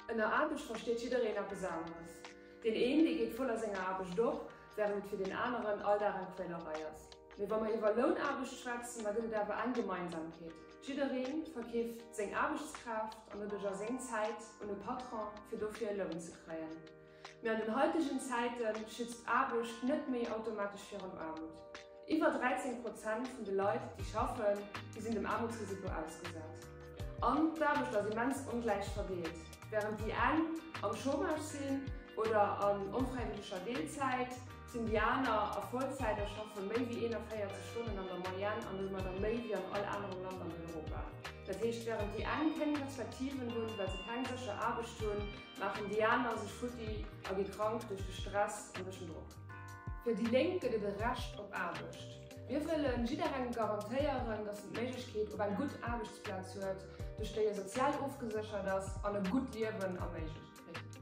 Ënner Aarbecht versteet jiddereen eppes aneres. Deen een, dee geet voll a senger Aarbecht op, wärend et fir deen aneren all Dag eng Quälerei ass. Mee wa mer iwwer Lounaarbecht schwätzen, da gëtt et awer eng Gemeinsamkeet, Jidderee verkeeft seng Aarbechtskraaft an doduercher seng Zäit un e Patron, fir dofir e Loun ze kréien. Mee an den haitegen Zäite schützt Aarbecht net méi automatesch virun Aarmut. Iwwer 13 Prozent vun de Leit, déi schaffen, déi sinn dem Aarmutsrisiko ausgesat. An d'Aarbecht ass immens ongläich verdeelt. Wärend déi eng am Chômage sinn oder an onfräiwëlleger Deelzäit, sinn déi aner a Vollzäit a schaffe méi wéi 41 Stonnen an der Moyenne an domadder méi wéi an all anerem Land an Europa. Dat heescht, wärend déi eng keng Perspektiven hunn, well se keng sécher Aarbecht hunn, maachen déi aner sech futti a gi krank duerch de Stress an duerch den Drock. Fir déi Lénk gëtt et e Recht op Aarbecht. Mir wëlle jidderengem garantéieren, datt en d'Méiglechkeet op eng gutt Aarbechtsplaz huet, duerch déi e sozial ofgeséchert ass an e gutt Liewen erméiglecht kritt.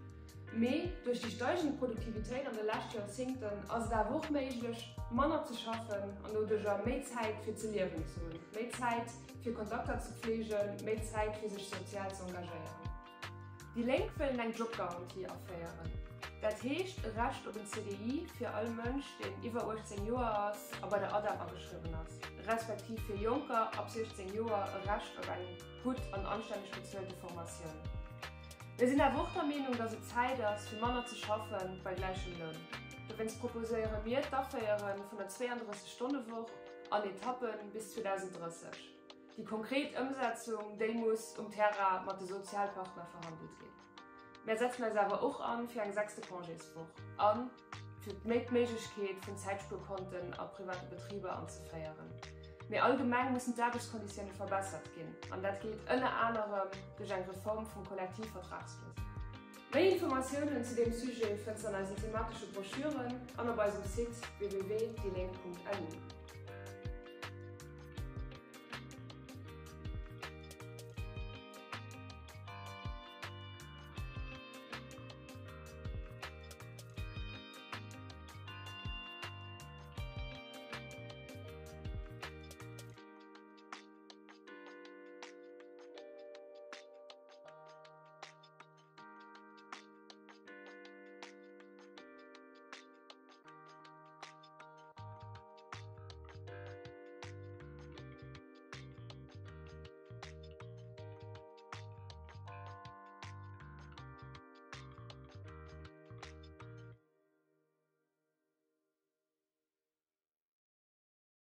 Mee duerch déi steigend Produktivitéit an de lescht Joerzéngten ass et awer och méiglech, manner ze schaffen an doduercher méi Zäit fir ze liewen ze hunn, méi Zäit fir Kontakter ze pfleegen, méi Zäit fir sech sozial ze engagéieren. Déi Lénk wëllen eng Jobgarantie aféieren. Dat heescht e Recht op en CDI fir all Mënsch, deen iwwer 18 Joer ass a bei der ADEM ageschriwwen ass, respektiv fir Jonker ab 16 Joer e Recht op eng gutt an anstänneg bezuelte Formatioun. Mir sinn awer och der Meenung, datt et Zäit ass, fir manner ze schaffe bei gläichem Loun. Dowéinst proposéiere mir d'Aféiere vun der 32 Stonne-Woch an Etappen bis 2030. Déi konkret Ëmsetzung, déi muss um Terrain mat de Sozialpartner verhandelt ginn. Mär setzen eis awer och an fir eng sechste Congéswoch a fir méi d'Méiglechkeet vun Zäitspuerkonten a private Betriber anzeféieren. Mee allgemeng mussen d'Aarbechtskonditioune verbessert ginn an dat geet ënner anerem duerch eng Reform vum Kollektivvertragswiesen. Méi Informatiounen zu deem Sujet fënns de an eisen thematesche Broschüren an op eisem Site www.déilénk.lu.